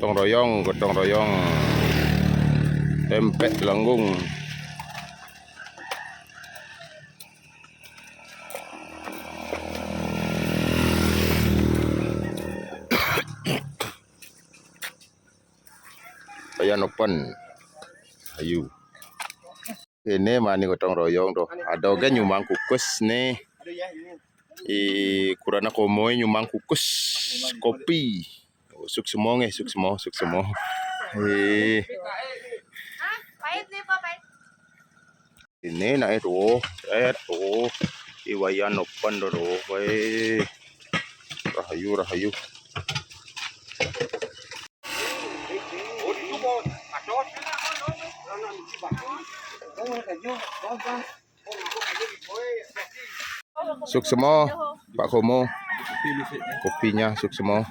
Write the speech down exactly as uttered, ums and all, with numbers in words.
Gotong royong, gotong royong. Tempe langgung. Ayan open. Ayu. Ini mani gotong royong tuh. Ada oge nyumang kukus nih. I kurana komoy nyumang kukus. Kopi. Suksmo nggih, suksmo, suksmo. Eh. Pahit nih, Pak, pahit. Ini naik tuh, eh tuh. Iwayan open tuh, weh. Rahayu, rahayu. Suksmo, Pak Komo. Kopinya suksmo.